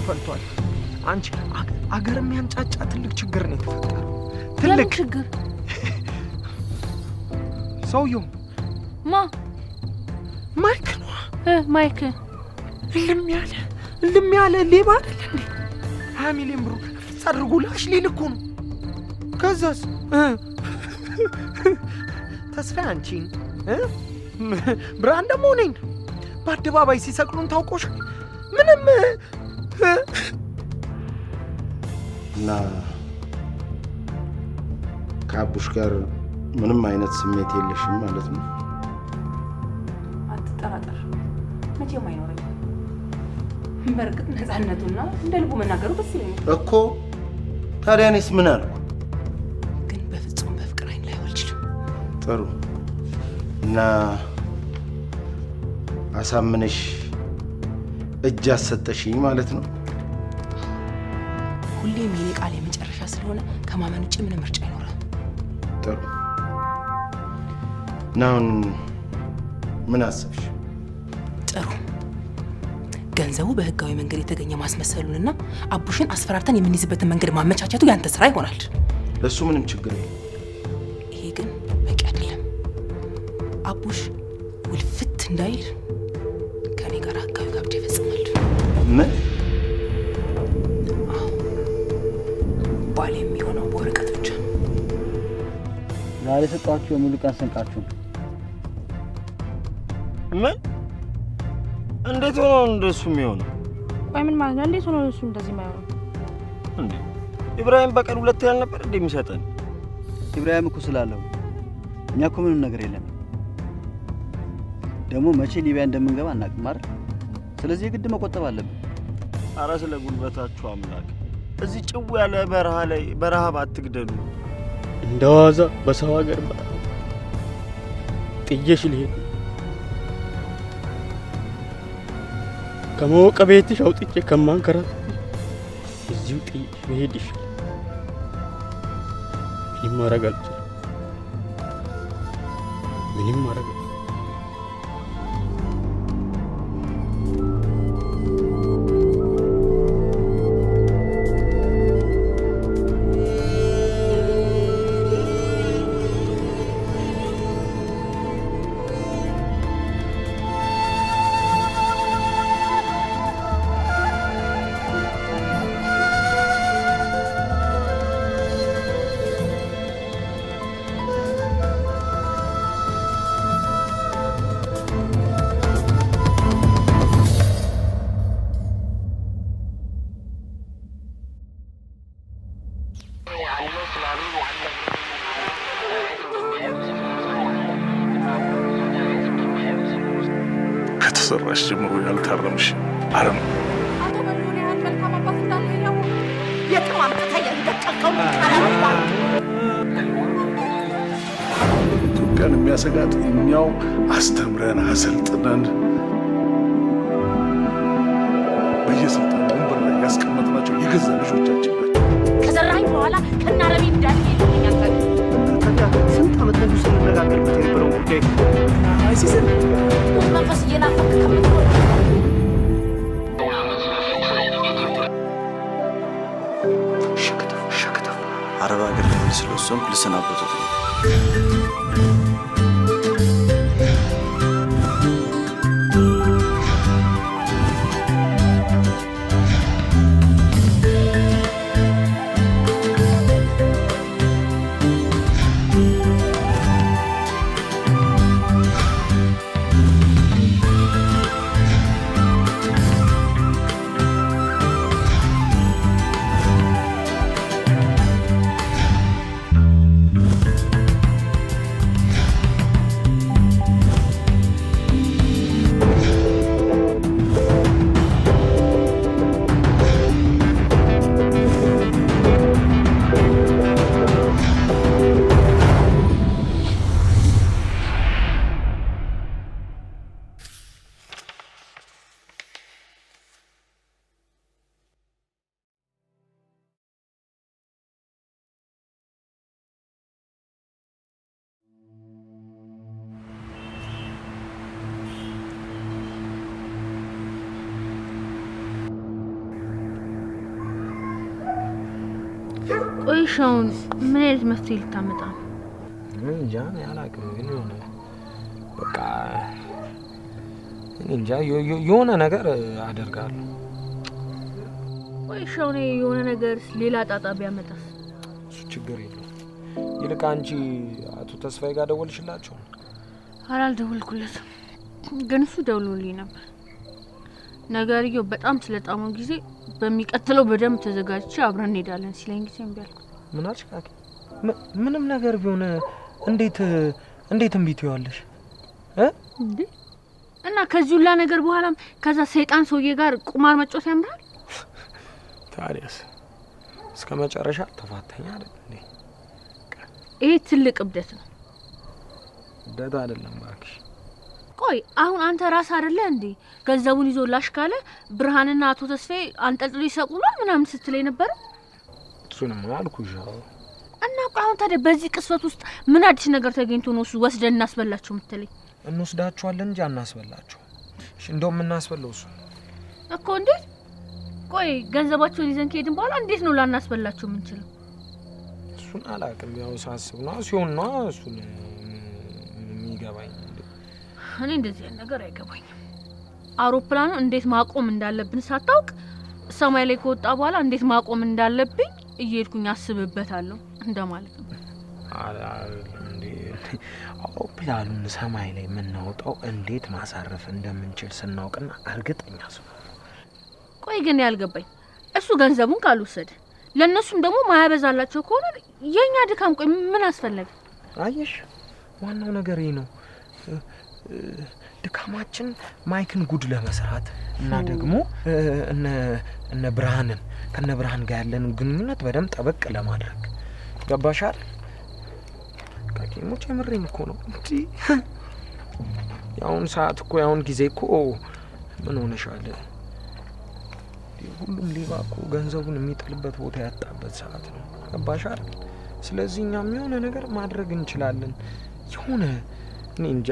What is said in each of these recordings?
ፈልቷል። አንቺ አገር የሚያንጫጫ ትልቅ ችግር ነው የተፈጠረው። የምን ትልቅ ችግር? ሰውየው ማ? ማይክ ነው። ማይክ እልም ያለ እልም ያለ ሌባ አይደል እንዴ? 20 ሚሊዮን ብሩ ፍጽ አድርጎ ላሽ ሊል እኮ ነው። ከዛስ ተስፋ አንቺን ብርሃን ደግሞ እኔን በአደባባይ ሲሰቅሉን ታውቆሻል። ምንም እና ከአቡሽ ጋር ምንም አይነት ስሜት የለሽም ማለት ነው? አትጠራጠር፣ መቼም አይኖረኝም። በእርግጥ ነፃነቱና እንደ ልቡ መናገሩ ደስ ይለኛል እኮ። ታዲያ እኔስ ምን አልኩ? ግን በፍጹም በፍቅር አይን ላይ አልችልም። ጥሩ። እና አሳምነሽ እጅ አሰጠሽኝ ማለት ነው? ሁሌም የኔ ቃል የመጨረሻ ስለሆነ ከማመን ውጭ ምንም ምርጫ አይኖርም። ጥሩ። እና አሁን ምን አሰብሽ? ጥሩ። ገንዘቡ በህጋዊ መንገድ የተገኘ ማስመሰሉንና አቡሽን አስፈራርተን የምንይዝበትን መንገድ ማመቻቸቱ ያንተ ስራ ይሆናል። ለሱ ምንም ችግር የለም። ይሄ ግን በቂ አይደለም። አቡሽ ውልፍት እንዳይል ከኔ ጋር ህጋዊ ጋብቻ ይፈጽማል። ምን? ባል የሚሆነው በወረቀት ብቻ ነው። ዛሬ የሰጧችሁ የሙሉ ቀን ስንቃችሁ ነው። ምን? እንዴት ሆኖ እንደሱ የሚሆነው? ቆይ ምን ማለት ነው? እንዴት ሆኖ እሱ እንደዚህ የማይሆነው? እንዴ ኢብራሂም በቀን ሁለት ያህል ነበር እንዴ የሚሰጠን? ኢብራሂም እኮ ስላለው እኛ እኮ ምንም ነገር የለም። ደግሞ መቼ ሊቢያ እንደምንገባ አናውቅም አይደል? ስለዚህ የግድ መቆጠብ አለብን። አረ ስለ ጉልበታችሁ አምላክ እዚህ ጭው ያለ በረሃ ላይ በረሃብ አትግደሉ። እንደዋዛ በሰው ሀገር ጥዬሽ ልሄድ ነው። ከሞቀ ቤትሽ አውጥቼ ከማንከራተትሽ እዚሁ ጥዬሽ ብሄድ ይሻላል። ምንም ማድረግ አልችልም። ምንም ማድረግ አልችልም። ከተሰራሽ ጀምሮ ያልታረምሽ አረም። አቶ በሪሁን ያህል መልካም አባት እንዳለ እያወቅሁ የትም አምጥተህ የደቀቀውን ቃላት ኢትዮጵያን የሚያሰጋት እኛው አስተምረን አሰልጥነን በየስልጣን ወንበር ላይ ያስቀመጥናቸው የገዛ ልጆቻችን ናቸው። ከዘራኝ በኋላ ከናረቢ እንዳለ ይሉኛል። ታዲያ ስንት ዓመት ሙሉ ስንነጋገርበት የነበረው ጉዳይ አይሲስም ሞት መንፈስ እየናፈቅ ከምትኖር አረብ ሀገር ለመሄድ ስለወሰንኩ ልሰናበቶት ነው። እሺ አሁን ምን አይነት መፍትሄ ልታመጣ ነው? እንጃ እኔ አላውቅም፣ ግን የሆነ በቃ እኔ እንጃ የሆነ ነገር አደርጋለሁ። ቆይ እሺ አሁን የሆነ ነገር ሌላ ጣጣ ቢያመጣስ? እሱ ችግር የለውም። ይልቅ አንቺ አቶ ተስፋዬ ጋር ደወልሽላቸው? ኧረ አልደወልኩለትም፣ ግን እሱ ደውሎልኝ ነበር። ነገርየው በጣም ስለጣመው ጊዜ በሚቀጥለው በደንብ ተዘጋጅቼ አብረን እንሄዳለን ሲለኝ ጊዜ እምቢ አልኩት። ምን አልሽ ቃቂ? ምንም ነገር ቢሆን እንዴት እንዴት እምቢ ትይዋለሽ? እንዴ እና ከዚህ ሁላ ነገር በኋላም ከዛ ሰይጣን ሰውዬ ጋር ቁማር መጫወት ያምራል? ታዲያስ እስከ መጨረሻ ተፋተኛ አይደል እንዴ? ይሄ ትልቅ እብደት ነው። እብደት አይደለም እባክሽ። ቆይ አሁን አንተ ራስህ አይደለ እንዴ ገንዘቡን ይዞ ላሽ ካለ ብርሃንና አቶ ተስፋዬ አንጠልጥሎ ይሰቅሉናል ምናምን ስትለኝ ነበር? እሱንማ አልኩሽ። አዎ። እና ቆይ አሁን ታዲያ በዚህ ቅስፈት ውስጥ ምን አዲስ ነገር ተገኝቶ ነው እሱ ወስደን እናስበላቸው የምትለኝ? እንወስዳቸዋለን እንጂ አናስበላቸውም። እሺ እንደውም የምናስበላው እሱ እኮ። እንዴት? ቆይ ገንዘባቸውን ይዘን ከሄድን በኋላ እንዴት ነው ላናስበላቸው የምንችለው? እሱን አላውቅም። ያው ሳስብ ነው ሲሆን ነው እሱን የሚገባኝ። እኔ እንደዚህ አይነት ነገር አይገባኝም። አውሮፕላኑ እንዴት ማቆም እንዳለብን ሳታውቅ ሰማይ ላይ ከወጣ በኋላ እንዴት ማቆም እንዳለብኝ እየሄድኩኝ አስብበታለሁ እንደማለት ነው። አውሮፕላኑን ሰማይ ላይ የምናወጣው እንዴት ማሳረፍ እንደምንችል ስናውቅና እርግጠኛ ስንሆን። ቆይ ግን ያልገባኝ እሱ ገንዘቡን ካልወሰደ ለእነሱም ደግሞ ማያበዛላቸው ከሆነ የኛ ድካም ቆይ ምን አስፈለገ? አየሽ ዋናው ነገር ይሄ ነው። ድካማችን ማይክን ጉድ ለመስራት እና ደግሞ እነ ብርሃንን ከነ ብርሃን ጋር ያለን ግንኙነት በደንብ ጠበቅ ለማድረግ ገባሽ አይደል? ካኪሞች የምሬን እኮ ነው እንዴ። ያሁን ሰዓት እኮ ያሁን ጊዜ እኮ ምን ሆነሻል? ሁሉም ሌባ እኮ ገንዘቡን የሚጥልበት ቦታ ያጣበት ሰዓት ነው። ገባሽ አይደል? ስለዚህ እኛም የሆነ ነገር ማድረግ እንችላለን። የሆነ እኔ እንጃ።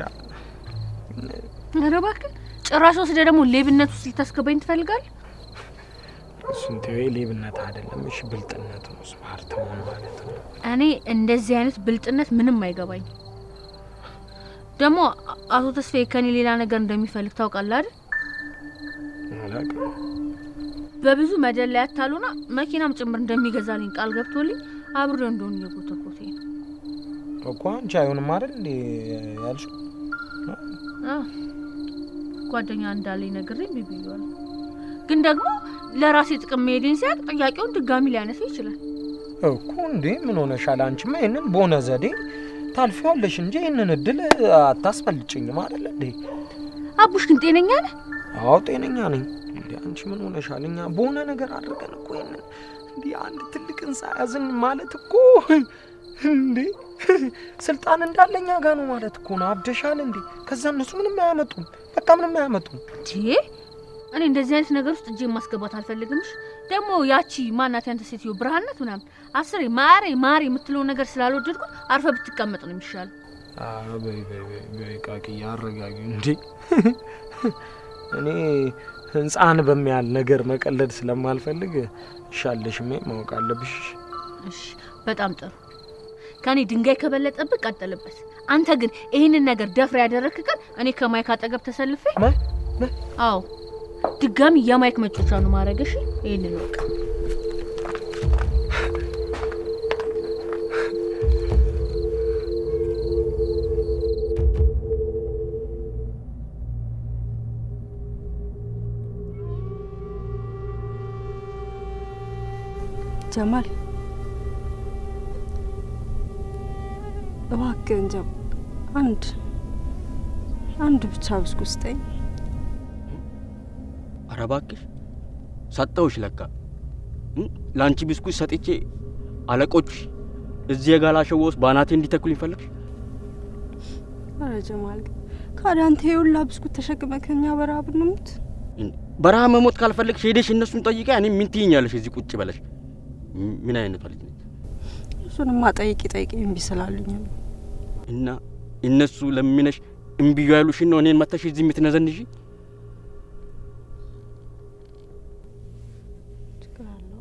ኧረ እባክህ ጭራሽ ወስደህ ደግሞ ሌብነት ውስጥ ልታስገባኝ ትፈልጋለህ? እሱን ተይው፣ ሌብነት አይደለም እሺ፣ ብልጥነት ነው። smart መሆን ማለት ነው። እኔ እንደዚህ አይነት ብልጥነት ምንም አይገባኝም። ደግሞ አቶ ተስፋዬ ከኔ ሌላ ነገር እንደሚፈልግ ታውቃለህ አይደል? አላውቅም። በብዙ መደለያ አታሉና መኪናም ጭምር እንደሚገዛልኝ ቃል ገብቶልኝ አብሬው እንደሆነ እየጎተጎተኝ ነው እኮ። አንቺ አይሆንም አይደል እንዴ ያልሽው? አዎ ጓደኛ እንዳለኝ ነግሬ እምቢ ብዬዋለሁ። ግን ደግሞ ለራሴ ጥቅም መሄዴን ሲያውቅ ጥያቄውን ድጋሚ ሊያነሳ ይችላል እኮ። እንዴ ምን ሆነሻል? አንቺማ ይሄንን በሆነ ዘዴ ታልፊዋለሽ እንጂ ይሄንን እድል አታስፈልጭኝም አይደል እንዴ? አቡሽ ግን ጤነኛ ነህ? አዎ ጤነኛ ነኝ። እንዴ አንቺ ምን ሆነሻል? እኛ በሆነ ነገር አድርገን እኮ ይሄንን እንዴ አንድ ትልቅ ህንጻ ያዝን ማለት እኮ እንዴ ስልጣን እንዳለኛ ጋር ነው ማለት እኮ ነው። አብደሻል እንዴ? ከዛ እነሱ ምንም አያመጡም፣ በቃ ምንም አያመጡም። እንዴ እኔ እንደዚህ አይነት ነገር ውስጥ እጄን ማስገባት አልፈልግም። እሺ ደግሞ ያቺ ማናት ያንተ ሴትዮ ብርሃን ናት ምናምን አስሬ ማሬ ማሬ የምትለው ነገር ስላልወደድኩት አርፈህ ብትቀመጥ ነው የሚሻለው። በይ በይ በይ ቃቅዬ አረጋጊው። እንዴ እኔ ህንጻን በሚያህል ነገር መቀለድ ስለማልፈልግ ይሻለሽም ማወቅ አለብሽ። እሺ በጣም ጥሩ። ከኔ ድንጋይ ከበለጠብህ ቀጥልበት። አንተ ግን ይሄንን ነገር ደፍረህ ያደረክ ቀን እኔ ከማይክ አጠገብ ተሰልፌ አዎ ድጋሚ የማይክ መጮቻ ነው ማረግሽ። ይሄንን ወቅ ጀማል እባክህን ጀማል አንድ ብቻ ብስኩት ስጠኝ። ኧረ እባክሽ ሰጠሁሽ። ለካ ለአንቺ ብስኩት ሰጥቼ አለቆች እዚህ የጋላ ሸዋ ውስጥ በአናቴ እንዲተክሉኝ ፈለግሽ? ኧረ ጀማል ካዲያ አንተ የሁላ ብስኩት ተሸክመህ ከእኛ በረሃብ እንሙት? በረሃ መሞት ካልፈለግሽ ሄደሽ እነሱን ጠይቂ። እኔ ምን ትይኛለሽ እዚህ ቁጭ በለሽ? ምን አይነቷ ልጅ ነች? እሱንማ ጠይቂ ጠይቂ እምቢ ስላሉኝ ነው። እና እነሱ ለምነሽ እምቢ ያሉሽን ነው እኔን መተሽ እዚህ የምትነዘንዢ? ችግር አለው?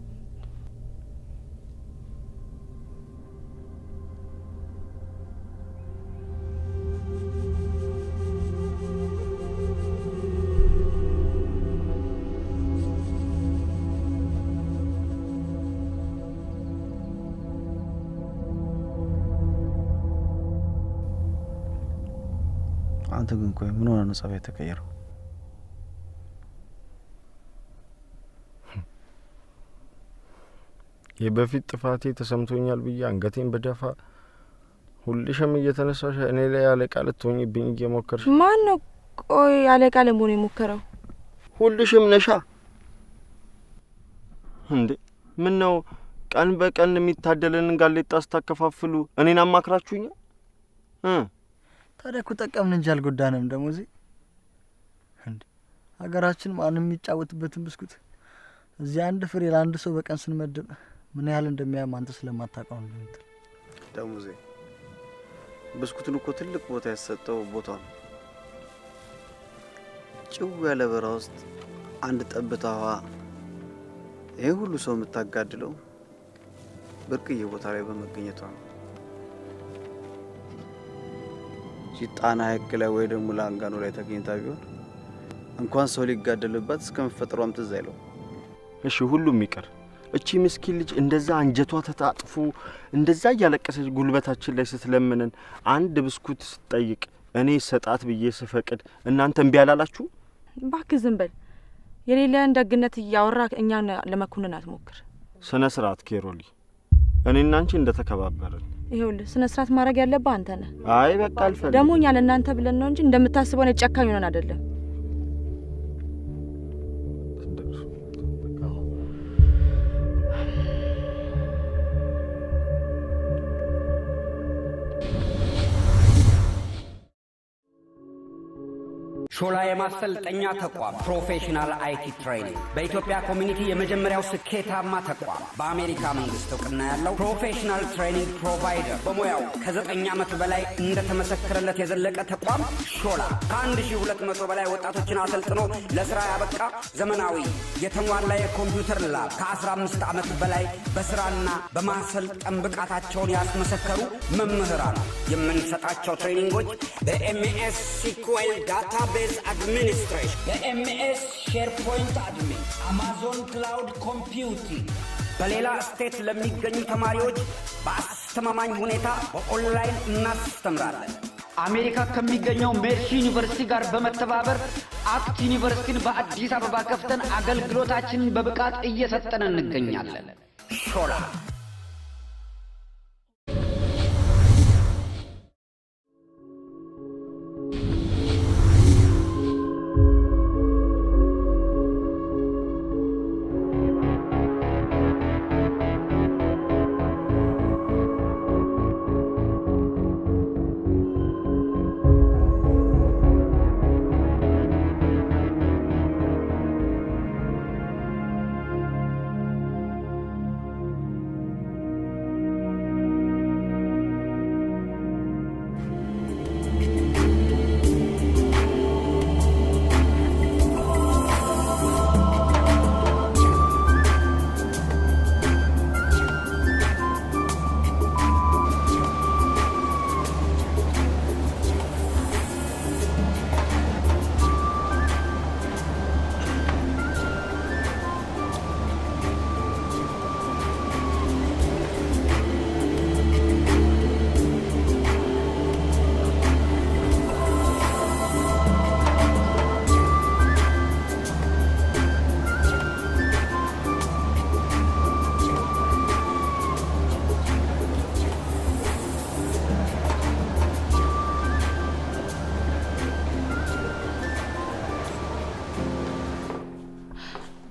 አንተ ግን ቆይ ምን ሆነ ነው ጸባይ የተቀየረው? የበፊት ጥፋቴ ተሰምቶኛል ብዬ አንገቴን በደፋ ሁልሽም እየተነሳሽ እኔ ላይ አለቃ ልትሆኚብኝ እየሞከርሽ። ማን ነው ቆይ አለቃ ለመሆን የሞከረው? ሁልሽም ነሻ እንዴ? ምን ነው ቀን በቀን የሚታደለንን ጋሌጣ ስታከፋፍሉ እኔን አማክራችሁኛል? ታዲያ እኮ ጠቀምን እንጂ አልጎዳንም። ደሞዜ እንዴ ሀገራችን ማንም የሚጫወትበትን ብስኩት እዚህ አንድ ፍሬ ለአንድ ሰው በቀን ስንመድብ ምን ያህል እንደሚያም አንተ ስለማታውቀው ነው እንትን። ደሞዜ ብስኩቱን እኮ ትልቅ ቦታ ያሰጠው ቦታ ነው። ጭው ያለ በረሃ ውስጥ አንድ ጠብታ ውሃ ይሄ ሁሉ ሰው የምታጋድለው ብርቅዬ ቦታ ላይ በመገኘቷ ነው። ጣና ሐይቅ ላይ ወይ ደግሞ ላንጋኖ ላይ ተገኝታ ቢሆን እንኳን ሰው ሊጋደልባት እስከ መፈጠሯም ትዝ አይለው። እሺ ሁሉም ይቅር፣ እቺ ምስኪን ልጅ እንደዛ አንጀቷ ተጣጥፎ እንደዛ እያለቀሰች ጉልበታችን ላይ ስትለምንን አንድ ብስኩት ስትጠይቅ እኔ ሰጣት ብዬ ስፈቅድ እናንተ እምቢ አላላችሁ? እባክህ ዝም በል። የሌለን ደግነት እያወራ እኛን ለመኮንን አትሞክር። ስነ ስርዓት ኬሮሊ፣ እኔና አንቺ እንደተከባበርን። ይኸውልህ ስነ ስርዓት ማድረግ ያለብህ አንተ ነህ። አይ በቃ አልፈልግም። ደግሞ እኛ ለእናንተ ብለን ነው እንጂ እንደምታስበው እኔ ጨካኝ ሆነን አይደለም። ሾላ የማሰልጠኛ ተቋም professional IT training በኢትዮጵያ community የመጀመሪያው ስኬታማ ተቋም፣ በአሜሪካ መንግስት እውቅና ያለው professional training provider፣ በሙያው ከ9 ዓመት በላይ እንደተመሰከረለት የዘለቀ ተቋም ሾላ ከ1200 በላይ ወጣቶችን አሰልጥኖ ለስራ ያበቃ ዘመናዊ የተሟላ የኮምፒውተር lab፣ ከ15 ዓመት በላይ በስራና በማሰልጠን ብቃታቸውን ያስመሰከሩ መምህራን። የምንሰጣቸው training ኦች በ MS SQL database administration፣ በ MS SharePoint admin፣ Amazon cloud computing፣ በሌላ state ለሚገኙ ተማሪዎች በአስተማማኝ ሁኔታ በኦንላይን እናስተምራለን። አሜሪካ ከሚገኘው ሜርሲ ዩኒቨርሲቲ ጋር በመተባበር አክት ዩኒቨርሲቲን በአዲስ አበባ ከፍተን አገልግሎታችንን በብቃት እየሰጠን እንገኛለን። ሾላ።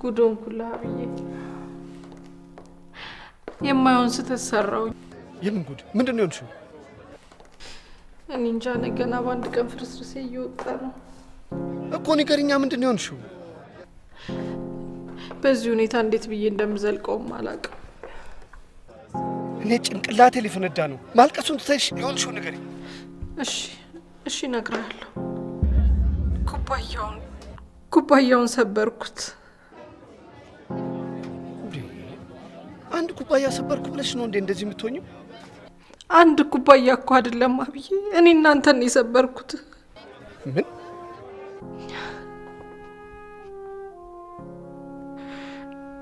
ጉዶን ኩላ ብዬ የማይሆን ስህተት ሰራው። የምን ጉድ? ምንድን ነው የሆንሽው? እኔ እንጃ። ገና በአንድ ቀን ፍርስርሴ እየወጣ ነው እኮ። ንገሪኛ፣ ምንድን ነው የሆንሽው? በዚህ ሁኔታ እንዴት ብዬ እንደምዘልቀውም አላውቅም። እኔ ጭንቅላቴ ሊፈነዳ ነው። ማልቀሱን ትተሽ የሆንሽው ንገሪኝ። እሺ እሺ፣ እነግርሃለሁ። ኩባያውን ሰበርኩት። አንድ ኩባያ ሰበርኩ ብለሽ ነው እንዴ እንደዚህ የምትሆኚው? አንድ ኩባያ እኮ አይደለም አብዬ፣ እኔ እናንተን የሰበርኩት። ምን?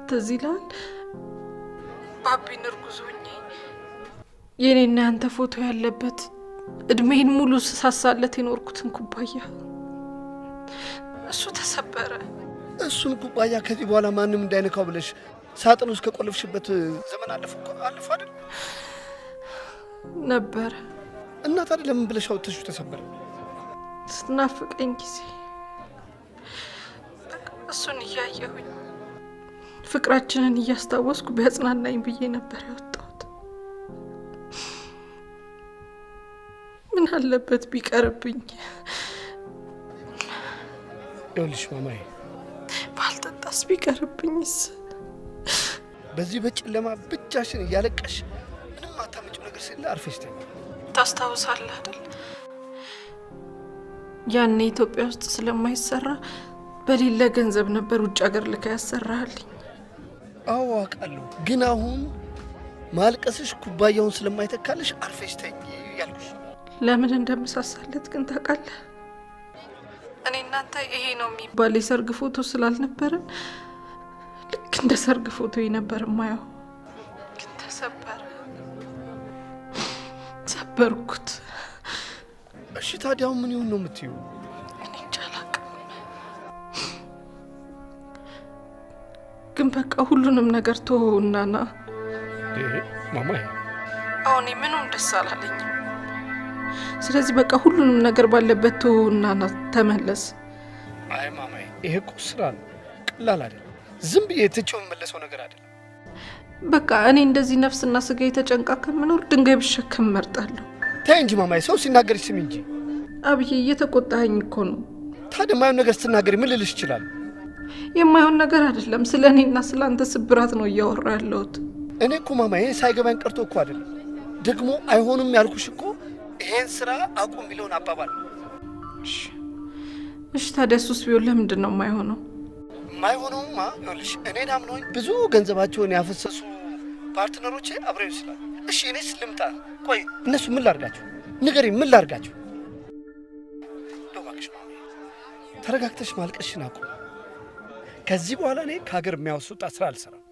ትዝ ይልሃል ባቢን እርጉዝ ሆኜ የኔና ያንተ ፎቶ ያለበት እድሜን ሙሉ ስሳሳለት የኖርኩትን ኩባያ እሱ ተሰበረ። እሱን ኩባያ ከዚህ በኋላ ማንም እንዳይነካው ብለሽ ሳጥን ውስጥ ከቆለፍሽበት ዘመን አለፈ እኮ፣ አለፈ አይደል? ነበረ። እና ታዲያ ለምን ብለሽ አውጥተሽው ተሰበረ? ስትናፍቀኝ ጊዜ በቃ እሱን እያየሁኝ ፍቅራችንን እያስታወስኩ ቢያጽናናኝ ብዬ ነበር ያወጣሁት። ምን አለበት ቢቀርብኝ? ይኸውልሽ ማማዬ፣ ባልጠጣስ ቢቀርብኝስ? በዚህ በጨለማ ብቻሽን እያለቀሽ ምንም አታመጪው ነገር ስለ አርፈሽ ተኝ። ታስታውሳለህ አይደል? ያኔ ኢትዮጵያ ውስጥ ስለማይሰራ በሌለ ገንዘብ ነበር ውጭ ሀገር ልካ ያሰራልኝ። አዎ አውቃለሁ፣ ግን አሁን ማልቀስሽ ኩባያውን ስለማይተካልሽ አርፈሽ ተኝ ያልኩሽ። ለምን እንደምሳሳለት ግን ታውቃለህ? እኔ እናንተ ይሄ ነው የሚባል የሰርግ ፎቶ ስላልነበረን ልክ እንደ ሰርግ ፎቶ ነበር የማየው። ግን ተሰበረ፣ ሰበርኩት። እሺ ታዲያ አሁን ምን ይሁን ነው የምትይው? እኔ እንጃ አላውቅም። ግን በቃ ሁሉንም ነገር ተወውና ና። ማማዬ፣ አሁን ምኑም ደስ አላለኝም። ስለዚህ በቃ ሁሉንም ነገር ባለበት ተወውና ና፣ ተመለስ። አይ ማማዬ፣ ይሄ እኮ ስራ ነው፣ ቀላል አይደለም። ዝም ብዬ ትቼው የምመለሰው ነገር አይደለም። በቃ እኔ እንደዚህ ነፍስና ስጋ የተጨንቃ ከምኖር ድንጋይ ብሸከም እመርጣለሁ። ተይ እንጂ ማማዬ፣ ሰው ሲናገርሽ ስሚ እንጂ። አብዬ፣ እየተቆጣኸኝ እኮ ነው። ታዲያ የማይሆን ነገር ስትናገሪ ምን ልልሽ እችላለሁ? የማይሆን ነገር አይደለም፣ ስለ እኔና ስለ አንተ ስብራት ነው እያወራ ያለሁት። እኔ እኮ ማማዬ ሳይገባኝ ቀርቶ እኮ አይደለም። ደግሞ አይሆንም ያልኩሽ እኮ ይሄን ስራ አቁም የሚለውን አባባል። እሺ ታዲያ እሱስ ቢሆን ለምንድን ነው የማይሆነው? የማይሆነውማ ይኸውልሽ፣ እኔን አምነውኝ ብዙ ገንዘባቸውን ያፈሰሱ partner ኦቼ አብረው ይስላሉ። እሺ እኔስ ልምጣ? ቆይ እነሱ ምን ላድርጋቸው? ንገሪኝ፣ ምን ላድርጋቸው? እንደው እባክሽ ማማዬ ተረጋግተሽ ማልቀስሽን አቁም። ከዚህ በኋላ እኔ ከሀገር የሚያስወጣ ስራ አልሰራም።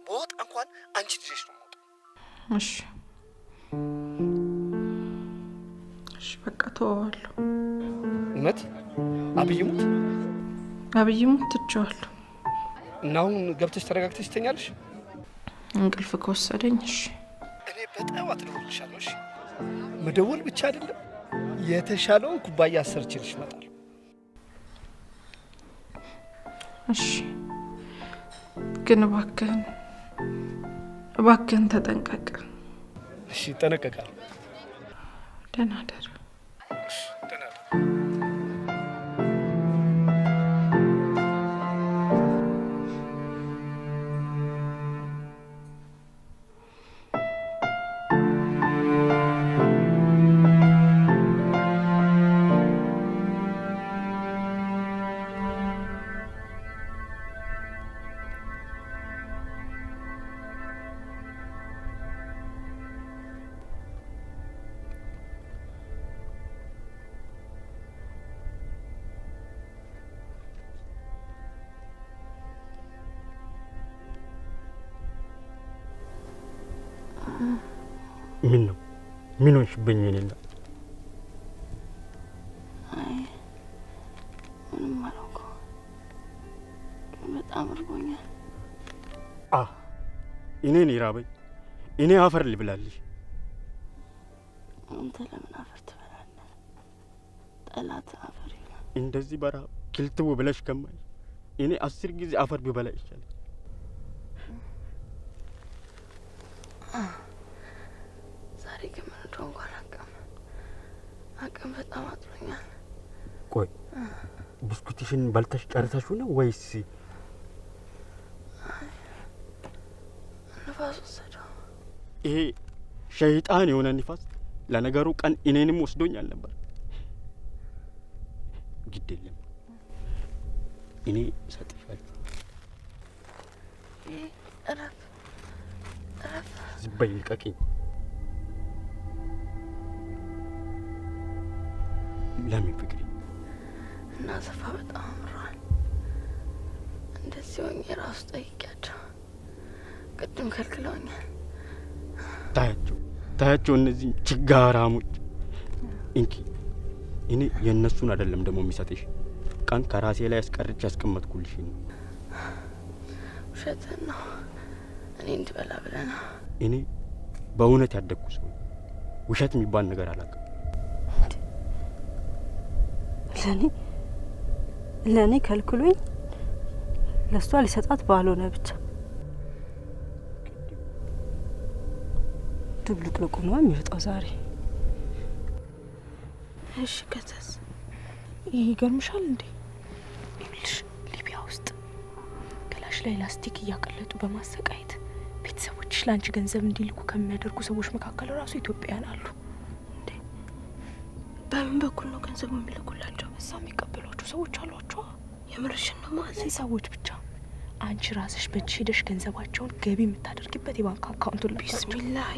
በወጣ እንኳን አንቺ ልጅሽ ነው የምወጣው። እሺ እሺ፣ በቃ ተወዋለሁ። እውነት አብይ ሙት፣ አብይ ሙት ትቼዋለሁ። እና አሁን ገብተሽ ተረጋግተሽ ትተኛለሽ? እንቅልፍ ከወሰደኝ እሺ። እኔ በጠዋት እደውልልሻለሁ። እሺ፣ መደወል ብቻ አይደለም የተሻለውን ኩባያ አሰርቼልሽ እመጣለሁ። እሺ፣ ግን እባክህን እባክህን ተጠንቀቅ። እሺ፣ እጠነቀቃለሁ። ደህና እደር። እሺ፣ ደህና እደር። ምን ነው? ምን ሆንሽብኝ? የሌለ አይ ምንም አልሆንኩም፣ ግን በጣም እርቦኛል። አ እኔን ይራበኝ? እኔ አፈር ልብላልሽ? አንተ ለምን አፈር ትበላለህ? ጠላት አፈር ይላል። እንደዚህ በረሃብ ክልትው ብለሽ ከማይ እኔ 10 ጊዜ አፈር ብበላ ይሻላል። ዛሬ ግን ምን እንደሆንኩ አላውቅም። አቅም በጣም አጥሮኛል። ቆይ ብስኩትሽን በልተሽ ጨርሰሽው ነው ወይስ? ንፋስ ወሰደው። ይሄ ሸይጣን የሆነ ንፋስ ለነገሩ ቀን እኔንም ወስዶኛል ነበር። ግድ የለም እኔ እሰጥሻለሁ። እረፍ እረፍ። ዝም በይ ልቀቂኝ። ለምን ፍቅሬ? እና ሰፋ በጣም አምሯል። እንደዚህ ሆኜ ራሱ ጠይቂያቸው ቅድም ከልክለውኛል። ታያቸው ታያቸው፣ እነዚህ ችጋራሞች እንኪ፣ እኔ የእነሱን አይደለም ደግሞ የሚሰጥሽ፣ ቀን ከራሴ ላይ አስቀርቼ ያስቀመጥኩልሽ ነው። ውሸትህን ነው። እኔ እንድበላ ብለህ ነው። እኔ በእውነት ያደግኩ ሰው ነኝ። ውሸት የሚባል ነገር አላውቅም። ለኔ ከልክሎኝ ለሷ ሊሰጣት ባልሆነ ብቻ ድብልቅልቁ ነው የሚወጣው ዛሬ። እሺ ከዛስ? ይሄ ይገርምሻል እንዴ? ይኸውልሽ ሊቢያ ውስጥ ገላሽ ላይ ላስቲክ እያቀለጡ በማሰቃየት ቤተሰቦችሽ ላንቺ ገንዘብ እንዲልኩ ከሚያደርጉ ሰዎች መካከል ራሱ ኢትዮጵያውያን አሉ። እንዴ በምን በኩል ነው ገንዘቡ የሚልኩላቸው? እዛ የሚቀበሏቸው ሰዎች አሏቸው። የምርሽን ነው ማዚ? ሰዎች ብቻ አንቺ ራስሽ በእጅሽ ሄደሽ ገንዘባቸውን ገቢ የምታደርጊበት የባንክ account ኡን ላካቸው። ቢስሚላሂ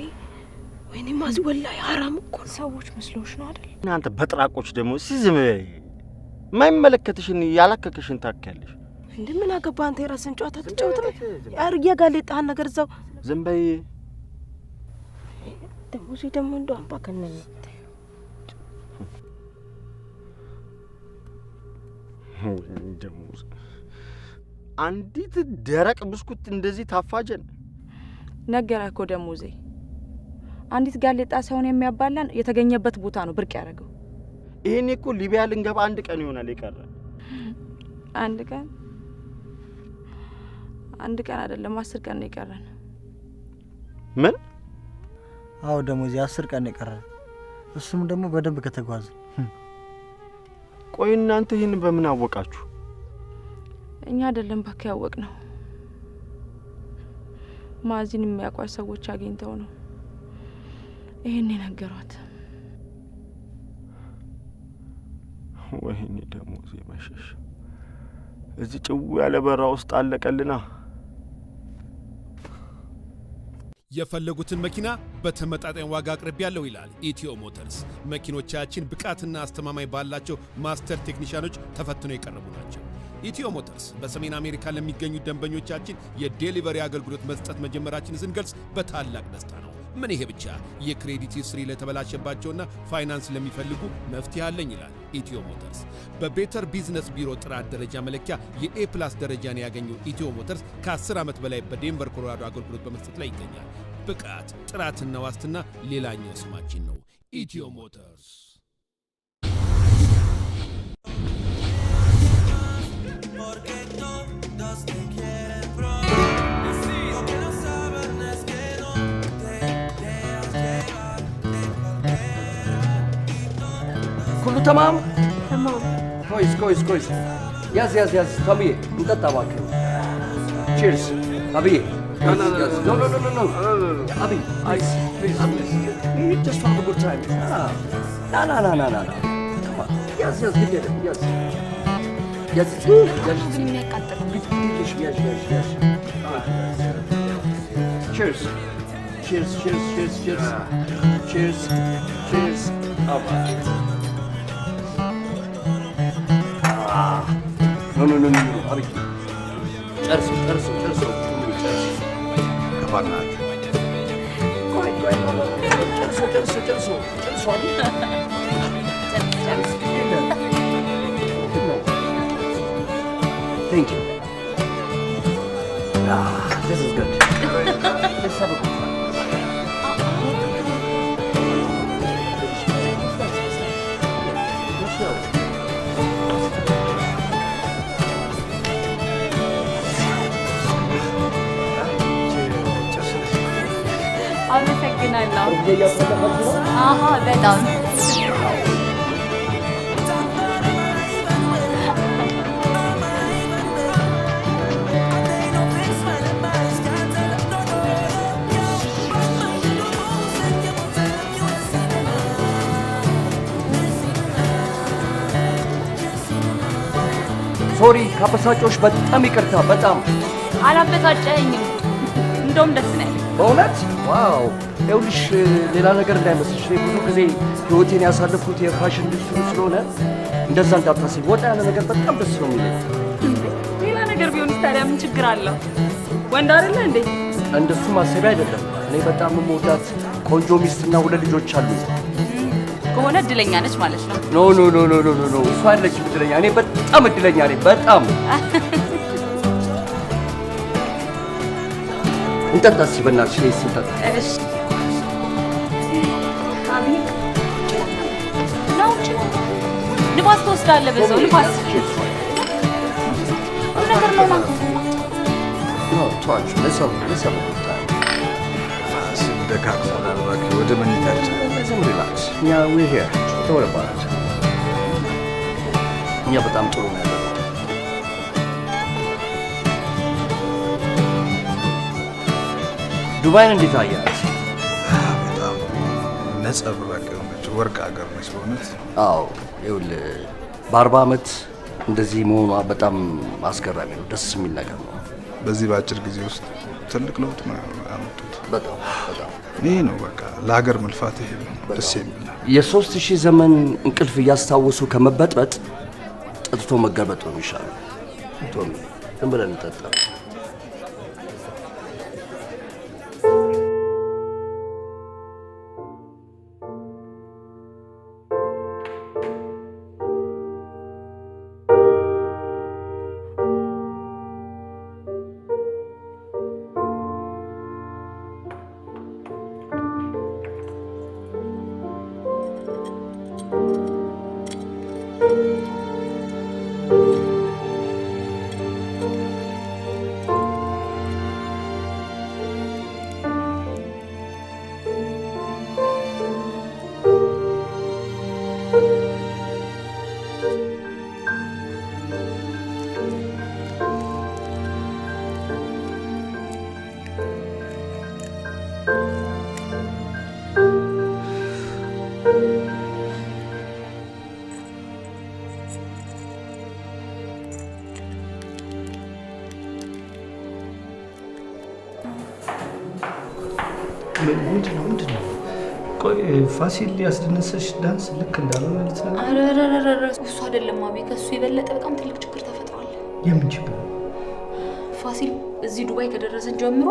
ወይኔ ማዚ፣ ወላሂ ሀራም እኮ ነው። ሰዎች መስሎሽ ነው አይደል? እናንተ በጥራቆች ደግሞ እስኪ ዝም በይ። የማይመለከትሽን ያላከከሽን ታኪያለሽ። እንዴ ምን አገባህ አንተ? የራስህን ጨዋታ ትጫወት ነው። ያጋሌጣህን ነገር እዛው ዝም በይ። ደሞዜ ደግሞ እንደው አምባገነን ነው። ደሞዝ አንዲት ደረቅ ብስኩት እንደዚህ ታፋጀን። ነገረህ እኮ ደሞዜ፣ አንዲት ጋሌጣ ሳይሆን የሚያባላን የተገኘበት ቦታ ነው ብርቅ ያደረገው። ይሄኔ እኮ ሊቢያ ልንገባ አንድ ቀን ይሆናል የቀረ። አንድ ቀን አንድ ቀን አይደለም 10 ቀን ነው የቀረን። ምን? አዎ ደሞዜ 10 ቀን ነው የቀረን። እሱም ደግሞ በደንብ ከተጓዘ። ቆይ እናንተ ይሄን በምን አወቃችሁ? እኛ አይደለም ባክ ያወቅነው፣ ማዚን የሚያውቋት ሰዎች አግኝተው ነው ይሄን የነገሯት። ወይኔ ደሞዜ መሸሽ፣ እዚህ ጭው ያለ በራ ውስጥ አለቀልና። የፈለጉትን መኪና በተመጣጣኝ ዋጋ አቅርቤያለሁ ይላል ኢትዮ ሞተርስ። መኪኖቻችን ብቃትና አስተማማኝ ባላቸው master ቴክኒሻኖች ተፈትነው የቀረቡ ናቸው። ኢትዮ ሞተርስ በሰሜን አሜሪካ ለሚገኙ ደንበኞቻችን የ delivery አገልግሎት መስጠት መጀመራችንን ስንገልጽ በታላቅ ደስታ ነው። ምን ይሄ ብቻ፣ የ credit history ለተበላሸባቸውና ፋይናንስ ለሚፈልጉ መፍትሄ አለኝ ይላል ኢትዮ ሞተርስ። በ Better Business Bureau ጥራት ደረጃ መለኪያ የ A plus ደረጃን ያገኘው ኢትዮ ሞተርስ ከ10 ዓመት በላይ በዴንቨር ኮሎራዶ አገልግሎት በመስጠት ላይ ይገኛል። ብቃት፣ ጥራትና ዋስትና ሌላኛው ስማችን ነው። ኢትዮ ሞተርስ። كله تمام؟ تمام. كويس كويس كويس. ياز ياز ياز طبيعي انت طبعك. Cheers. طبيعي. No, no, no, no, no, no, no, no. Abi, please, please, please. You just have a good time. No, no, no, no, no, no. Come on. Yaz, yaz, gidelim. Yaz. Yaz, yaz. Yaz, yaz, yaz. Cheers. Cheers, cheers, cheers, cheers. Cheers, cheers. All right. No, no, no, no, no. Abi. ጨርሱ, ጨርሱ, ጨርሱ, ጨርሱ. ከባድ ናት። ቆይ, ቆይ, ጨርሱ, ጨርሱ, ጨርሱ, ጨርሱ። አቢ. ጨርሱ. Thank you. Ah, this is good. Let's have a good time. Let's go. አመሰግናለሁ። አሃ በጣም Sorry ካበሳጮሽ በጣም ይቅርታ። በጣም አላበሳጨኸኝም። እንደውም ደስ ነው ያለኝ። በእውነት wow። ይኸውልሽ ሌላ ነገር እንዳይመስልሽ፣ እኔ ብዙ ጊዜ ህይወቴን ያሳለፍኩት የፋሽን ኢንዱስትሪ ስለሆነ እንደዛ እንዳታስቢ። ወጣ ያለ ነገር በጣም ደስ ነው የሚለኝ። ሌላ ነገር ቢሆንስ ታዲያ ምን ችግር አለው? ወንድ አይደለ እንዴ? እንደሱ ማሰቢያ አይደለም። እኔ በጣም የምወዳት ቆንጆ ሚስትና 2 ልጆች አሉኝ። ከሆነ እድለኛ ነች ማለት ነው። No no no no no no፣ እሷ አይደለችም እድለኛ፣ እኔ በጣም እድለኛ ነኝ። በጣም እንጠጣ እስኪ በእናትሽ፣ እኔ እንጠጣ። እሺ አቤት፣ ና ውጭ ንፋስ ትወስዳለህ። በዛው ንፋስ ነገር ነው ማለት ነው። ተዋቸው፣ let's have a good time። ፋሲል ደካክሞናል። እባክህ ወደ መኝታችን። Let relax። እኛ we're here, don't worry about it። እኛ በጣም ጥሩ ነው ያለነው። ዱባይን እንዴት አያት? በጣም ነጸብራቅ የሆነች ወርቅ ሀገር ነች በእውነት። አዎ ይኸውልህ፣ በ40 ዓመት እንደዚህ መሆኗ በጣም አስገራሚ ነው። ደስ የሚል ነገር ነው። በዚህ በአጭር ጊዜ ውስጥ ትልቅ ለውጥ ነው ያመጡት። በጣም በጣም ይሄ ነው በቃ ለሀገር መልፋት፣ ይሄ ነው ደስ የሚል። የ3000 ዘመን እንቅልፍ እያስታወሱ ከመበጥበጥ ጠጥቶ መገልበጥ ነው የሚሻለው። ቶሚ ዝም ብለን እንጠጣ። ምንድነው? ቆይ ፋሲል ያስደነሰሽ ዳንስ ልክ እንዳልሆነ ልትነግሪኝ? ኧረ እሱ አይደለም አቤ፣ ከእሱ የበለጠ በጣም ትልቅ ችግር ተፈጥሯል። የምን ችግር? ፋሲል እዚህ ዱባይ ከደረስን ጀምሮ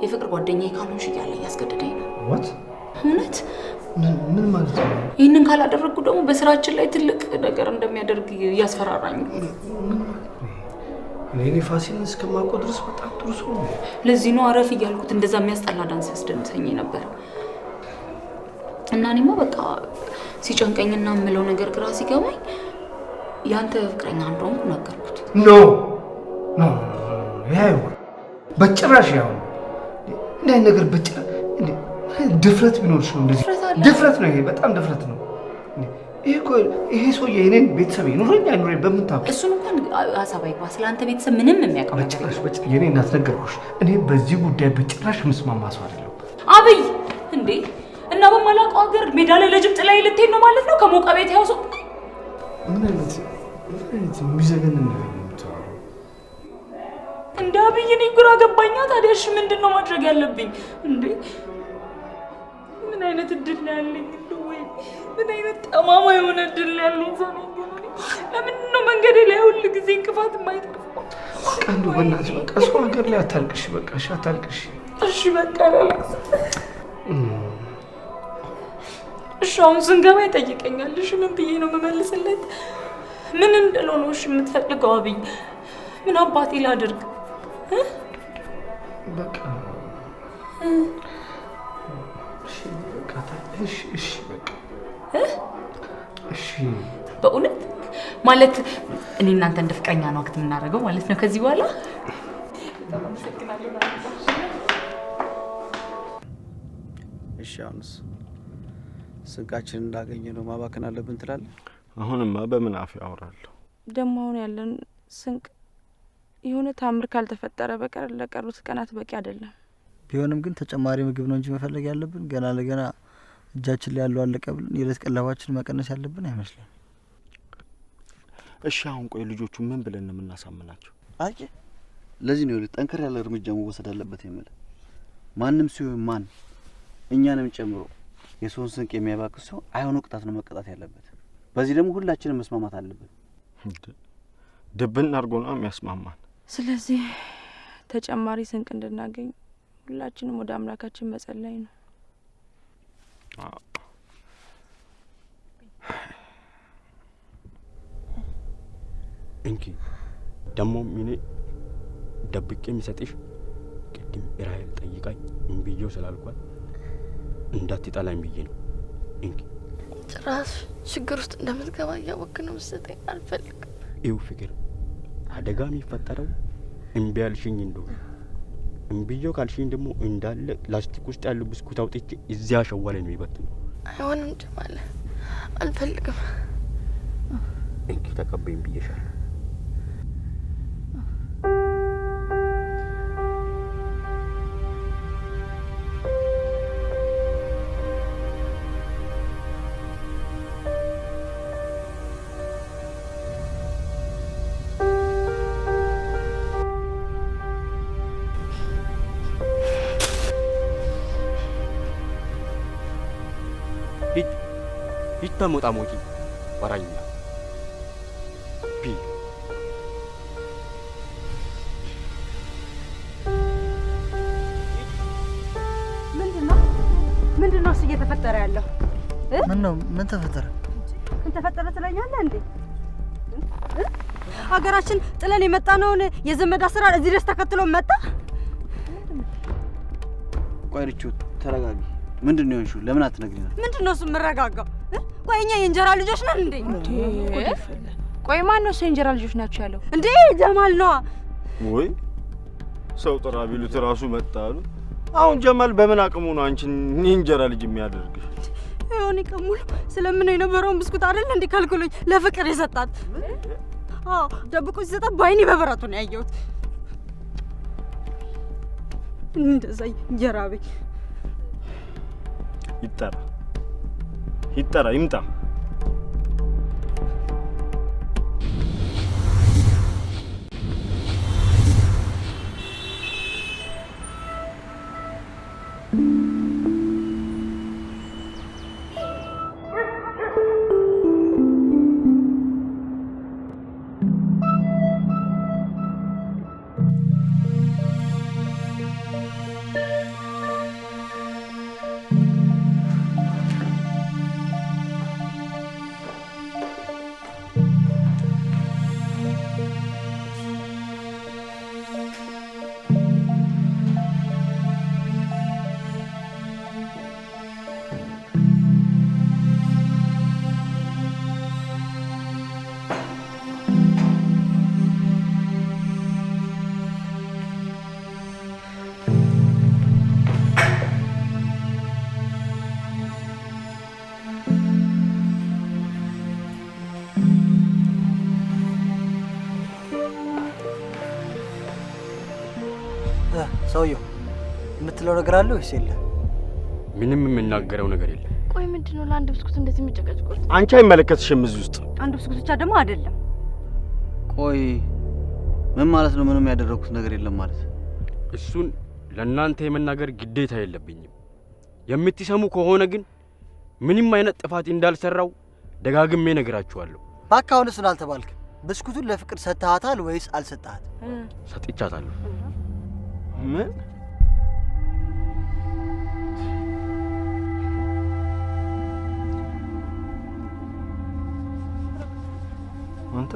የፍቅር ጓደኛዬ ካልሆንሽ እያለ እያስገደደኝ ነው። What? እውነት? ምን ማለት ነው? ይህንን ካላደረግኩ ደግሞ በስራችን ላይ ትልቅ ነገር እንደሚያደርግ እያስፈራራኝ ነው። እኔ ፋሲልን እስከማውቀው ድረስ በጣም ጥሩ ሰው ነው። ለዚህ ነው አረፍ እያልኩት እንደዛ የሚያስጠላ ዳንስ ያስደንሰኝ ነበር። እና እኔማ በቃ ሲጨንቀኝና የምለው ነገር ግራ ሲገባኝ ያንተ ፍቅረኛ እንደሆንኩ ነገርኩት። No no፣ ይሄ አይሆንም በጭራሽ። ያው እንዲህ አይነት ነገር በጭራሽ። ድፍረት ቢኖርሽ ነው እንደዚህ። ድፍረት ነው ይሄ፣ በጣም ድፍረት ነው። ይሄ እኮ ይሄ ሰውዬ የእኔን ቤተሰብ ይኑረኝ አይኑረኝ በምን ታውቂ? እሱን እንኳን ሀሳብ አይግባ። ስለ አንተ ቤተሰብ ምንም የሚያውቀው ነገር በጭራሽ። በጭራሽ የእኔ እናት ነገርኩሽ፣ እኔ በዚህ ጉዳይ በጭራሽ የምስማማ ሰው አይደለሁም። አብይ እንዴ! እና በማላውቀው ሀገር ሜዳ ላይ ለጅብ ጥላይ ልትሄድ ነው ማለት ነው? ከሞቀ ቤት ያው ሰው ምን አይነት የሚዘገንን ነገር ነው የምታወራው? እንደ አብይ እኔ ግራ ገባኛ። ታዲያ እሺ ምንድን ነው ማድረግ ያለብኝ እንዴ? ምን አይነት እድል ነው ያለኝ? እንደው ወይ ምን አይነት ጠማማ የሆነ እድል ነው ያለኝ? ሰው ነኝ ግን እኔ ለምንድን ነው መንገዴ ላይ ሁል ጊዜ እንቅፋት የማይጠፋው? በቃ እንደው በእናትሽ በቃ ሰው ሀገር ላይ አታልቅሽ። በቃ እሺ አታልቅሽ። እሺ በቃ አላለቅስም። እሺ አሁን ስንገባ ይጠይቀኛል። እሺ ምን ብዬ ነው የምመልስለት? ምን እንድለው ነው እሺ የምትፈልገው አብይ? ምን አባቴ ላድርግ? በቃ እሺ በቃ እሺ እሺ በቃ እሺ። በእውነት ማለት እኔ እናንተ እንደ ፍቅረኛ ነው አክት የምናደርገው ማለት ነው ከዚህ በኋላ? በጣም አመሰግናለሁ። እሺ አሁንስ ስንቃችንን እንዳገኘ ነው ማባከን አለብን ትላለህ? አሁንማ በምን አፌ አወራለሁ? ደግሞ አሁን ያለን ስንቅ የሆነ ታምር ካልተፈጠረ በቀር ለቀሩት ቀናት በቂ አይደለም። ቢሆንም ግን ተጨማሪ ምግብ ነው እንጂ መፈለግ ያለብን ገና ለገና እጃችን ላይ ያለው አለቀ ብለን የዕለት ቀለባችን መቀነስ ያለብን አይመስለኝም። እሺ አሁን ቆይ ልጆቹ ምን ብለን ነው የምናሳምናቸው? አይ ለዚህ ነው ጠንከር ያለ እርምጃ መወሰድ አለበት የምልህ። ማንም ሲሆን ማን እኛንም ጨምሮ የሰውን ስንቅ የሚያባክስ ሰው አይሆኑ ቅጣት ነው መቀጣት ያለበት። በዚህ ደግሞ ሁላችንም መስማማት አለብን። ድብን አድርጎ ነው የሚያስማማን። ስለዚህ ተጨማሪ ስንቅ እንድናገኝ ሁላችንም ወደ አምላካችን መጸለይ ነው። እንኪ ደግሞ እኔ ደብቄ የሚሰጥሽ ቅድም ራሔል ጠይቃኝ እምብዬው ስላልኳት እንዳትጠላኝ ብዬ ነው። እንኪ። ጭራሽ ችግር ውስጥ እንደምትገባ እያወቅህ ነው የምትሰጠኝ። አልፈልግም። ይኸው ፍቅር፣ አደጋ የሚፈጠረው እምቢ አልሽኝ እንደሆነ፣ እምብዬው ካልሽኝ ደግሞ እንዳለ ላስቲክ ውስጥ ያለው ብስኩት አውጥቼ እዚያ አሸዋ ላይ ነው የሚበትነው። አይሆንም ጀማል፣ አልፈልግም። እንኪ ተቀበይኝ ብዬሻለሁ። ሂድ ተሞጣሞጪ ወራኛ ቢ ምንድነው እሱ እየተፈጠረ ያለው? ምን ነው? ምን ተፈጠረ? ምን ተፈጠረ ትለኛለህ እንዴ? ሀገራችን ጥለን የመጣነውን የዘመድ አሰራር እዚህ ድረስ ተከትሎ መጣ። ቆይ ርቹ ተረጋጊ። ምንድን ነው የሆንሽው? ለምን አትነግሪንም? ምንድን ነው እሱ የምረጋጋው? ቆይ እኛ የእንጀራ ልጆች ነን እንዴ? ቆይ ማን ነው እሱ የእንጀራ ልጆች ናቸው ያለው? እንዴ ጀማል ነዋ። ወይ ሰው ጥራ ቢሉት ራሱ መጣ አሉ። አሁን ጀማል በምን አቅሙ ነው አንቺን የእንጀራ ልጅ የሚያደርግሽ? ይሁን ቀሙሉ ስለምን የነበረውን ብስኩት አይደል እንዴ ከልክሎኝ ለፍቅር የሰጣት? አዎ ደብቆ ሲሰጣት በአይኔ በብረቱ ነው ያየሁት። እንደዛ እንጀራ ቤት ይጠራ ይጠራ ይምጣ። ሰውየው የምትለው ነገር አለ ወይስ የለም? ምንም የምናገረው ነገር የለም። ቆይ ምንድነው ለአንድ ብስኩት እንደዚህ የሚጨቀጭቁት? አንቺ አይመለከትሽም እዚህ ውስጥ። አንድ ብስኩት ብቻ ደግሞ አይደለም። ቆይ ምን ማለት ነው? ምንም ያደረኩት ነገር የለም ማለት? እሱን ለእናንተ የመናገር ግዴታ የለብኝም። የምትሰሙ ከሆነ ግን ምንም አይነት ጥፋት እንዳልሰራው ደጋግሜ እነግራችኋለሁ። እባክህ አሁን እሱን አልተባልክም። ብስኩቱን ለፍቅር ሰጥተሃታል ወይስ አልሰጠሃትም? ሰጥቻታለሁ። ምን? አንተ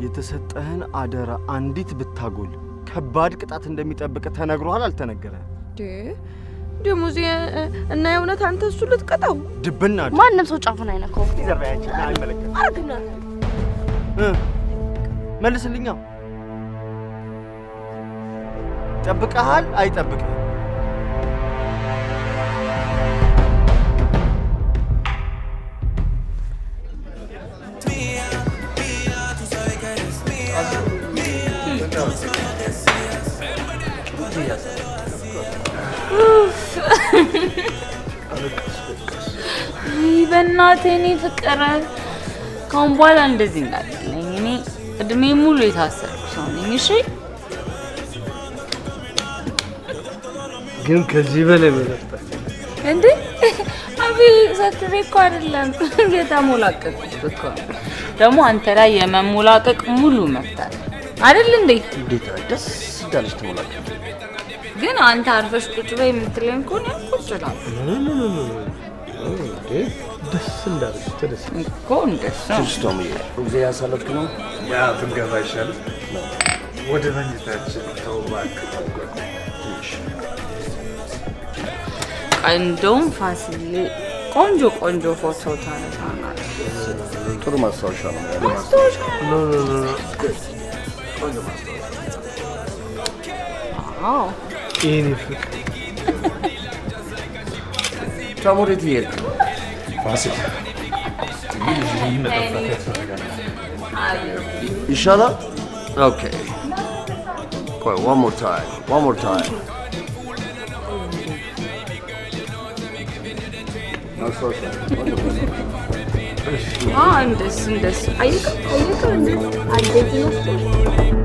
የተሰጠህን አደራ አንዲት ብታጎል ከባድ ቅጣት እንደሚጠብቅ ተነግሮሃል አልተነገረህም? ደሞዝ እና የእውነት አንተ እሱ ልትቀጣው? ድብና ማንም ሰው ጫፉን አይነካውም። ይዘርባያችን አይመለከትም። አርግና መልስልኛ። ጠብቀሃል አይጠብቅህም? በእናትህ እኔ ፍቅር ከአሁን በኋላ እንደዚህ እንዳትለኝ። እኔ እድሜ ሙሉ የታሰርኩ ሰው ነኝ። እሺ ግን ከዚህ በላይ መጠጣት እንዴ? አቢ ሰክሬ እኮ አይደለም የተሞላቀቅኩት እኮ ነው። ደግሞ አንተ ላይ የመሞላቀቅ ሙሉ መብት አለ አይደል እንዴ? እንዴት ደስ እንዳለች ተሞላቀቅ። ግን አንተ አርፈሽ ቁጭ በይ የምትለኝ ከሆነ ቁጭ እላለሁ። እንዴ ደስ እንዳለሽ ተደሰች እኮ እንደሱ። ትንሽ ቶምዬ፣ ጥሩ ጊዜ ያሳለፍክ ነው? Yeah፣ ብንገባ አይሻልም? ወደ መኝታችን። ተው እባክህ። ትንሽ እንደውም ፋሲሌ ቆንጆ ቆንጆ ፎቶ ታነሳናል። ጥሩ ማስታወሻ ነው። ማስታወሻ። No, no, no። ቆንጆ ማስታወሻ። አዎ። የኔ ፍቅር። ቶም፣ ወዴት እየሄድክ ነው? ፋሲል፣ ይህ መጠጣት ያስፈልጋል። ይሻላል? Okay። ቆይ፣ one more time, one more time። ማስታወሻ፣ ቆንጆ ማስታወሻ። አዎ፣ እንደሱ እንደሱ። አየከው አየከው፣ እንደዚህ ማስታወሻ።